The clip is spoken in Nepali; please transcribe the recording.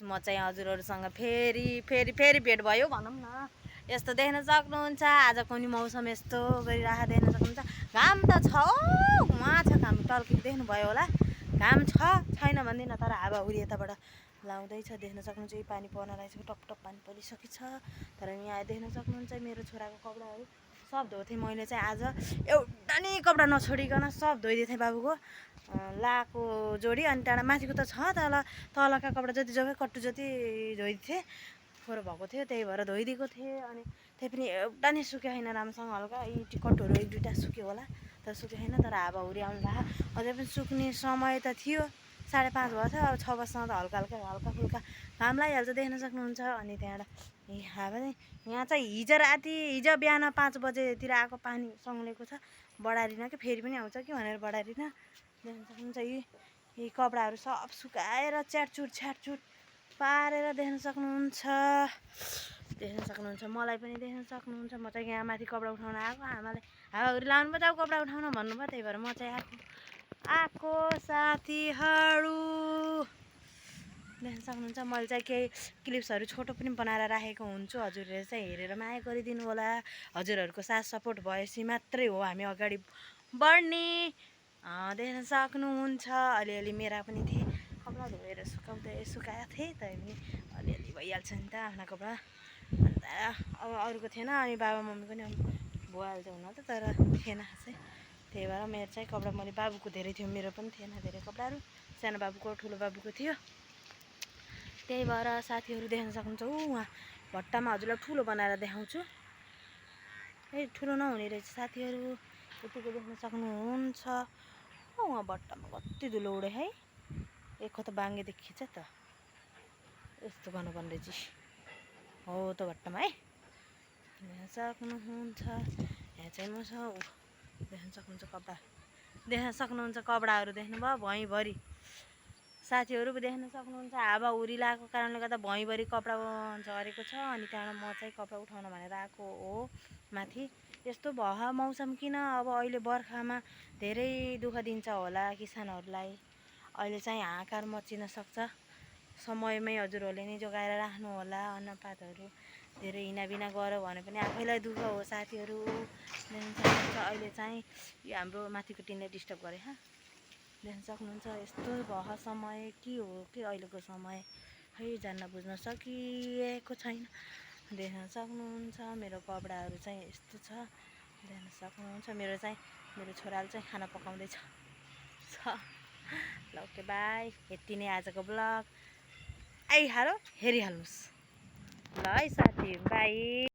म चाहिँ हजुरहरूसँग फेरि भेट भयो भनौँ न। यस्तो देख्न सक्नुहुन्छ आजको नि मौसम यस्तो गरिरहेको देख्न सक्नुहुन्छ। घाम त छ उहाँ छ घाम टल्केको देख्नुभयो होला। घाम छैन भन्दिनँ तर हावाहुरी यताबाट लाउँदैछ देख्न सक्नुहुन्छ। यही पानी पर्न रहेछ टप टप पानी परिसकेको छ। तर यहाँ देख्न सक्नुहुन्छ मेरो छोराको कपडाहरू सब धोथेँ मैले चाहिँ आज एउटा नि कपडा नछोडिकन सब धोइदिएको थिएँ बाबुको लाको जोडी। अनि त्यहाँबाट माथिको त छ तलका कपडा जति जग्गा कट्टु जति धोइदिएको थिएँ फोहोर भएको थियो त्यही भएर धोइदिएको थिएँ। अनि त्यही पनि एउटा नि सुक्यो छैन राम्रोसँग। हल्का यी कट्टुहरू एक दुईवटा सुक्यो होला तर सुक्यो छैन। तर हावाहुरी आउनु लाग्यो अझै पनि सुक्ने समय त थियो 5:30 भएको थियो। अब 6 बजीसम्म त हल्का फुल्का घाम लागिहाल्छ देख्न सक्नुहुन्छ। अनि त्यहाँबाट हावा यहाँ चाहिँ हिजो बिहान 5 बजेतिर आएको पानी सङ्लेको छ। बढारिन कि फेरि पनि आउँछ कि भनेर बढारिन देख्न सक्नुहुन्छ। यी कपडाहरू सब सुकाएर छ्याटछुट पारेर देख्न सक्नुहुन्छ। मलाई पनि देख्न सक्नुहुन्छ। म चाहिँ यहाँ माथि कपडा उठाउन आएको। आमाले हावाहुरी लाउनु पर्छ अब कपडा उठाउन भन्नुभयो त्यही भएर म चाहिँ आएको साथीहरू देख्न सक्नुहुन्छ। मैले चाहिँ केही क्लिप्सहरू छोटो पनि बनाएर राखेको हुन्छु। हजुरहरूले चाहिँ हेरेर माया गरिदिनु होला। हजुरहरूको साथ सपोर्ट भएपछि मात्रै हो हामी अगाडि बढ्ने देख्न सक्नुहुन्छ। अलिअलि मेरा पनि थिए कपडा धोएर सुकाएको थिएँ तै पनि अलिअलि भइहाल्छ नि त आफ्ना कपडा। अन्त अब अरूको थिएन अनि बाबा मम्मीको नि भइहाल्छ हुन त तर थिएन खासै। त्यही भएर मेरो चाहिँ कपडा मैले बाबुको धेरै थियो मेरो पनि थिएन धेरै कपडाहरू। सानो बाबुको ठुलो बाबुको थियो। त्यही भएर साथीहरू देख्न सक्नुहुन्छ। उहाँ भट्टामा हजुरलाई ठुलो बनाएर देखाउँछु। ए ठुलो नहुने रहेछ साथीहरू यतिको देख्न सक्नुहुन्छ। उहाँ भट्टामा कति धुलो उडे है। एक त बाङ्गे देखिन्छ त यस्तो गर्नुपर्ने रहेछ हो त भट्टामा है देख्न सक्नुहुन्छ। यहाँ चाहिँ म देख्न सक्नुहुन्छ कपडा देख्न सक्नुहुन्छ। कपडाहरू देख्नुभयो भुइँभरि साथीहरू पो देख्न सक्नुहुन्छ। हावाहुरी लागेको कारणले गर्दा भुइँभरि कपडा झरेको छ। अनि त्यहाँबाट म चाहिँ कपडा उठाउन भनेर आएको हो माथि। यस्तो भयो मौसम किन अब अहिले बर्खामा धेरै दुःख दिन्छ होला किसानहरूलाई। अहिले चाहिँ हाहाकार मचिन सक्छ। समयमै हजुरहरूले नै जोगाएर राख्नु होला। अन्नपातहरू धेरै हिनाबिना गऱ्यो भने पनि आफैलाई दुःख हो साथीहरू देख्न सक्नुहुन्छ। अहिले चाहिँ यो हाम्रो माथिको टिनले डिस्टर्ब गरे देख्न सक्नुहुन्छ। यस्तो भयो समय के हो कि अहिलेको समय खै जान्न बुझ्न सकिएको छैन देख्न सक्नुहुन्छ। मेरो कपडाहरू चाहिँ यस्तो छ देख्न सक्नुहुन्छ। मेरो छोराले चाहिँ खाना पकाउँदैछ ल ओके बाई। यति नै आजको ब्लग हेरिहाल्नुहोस् ल है साथी बाई।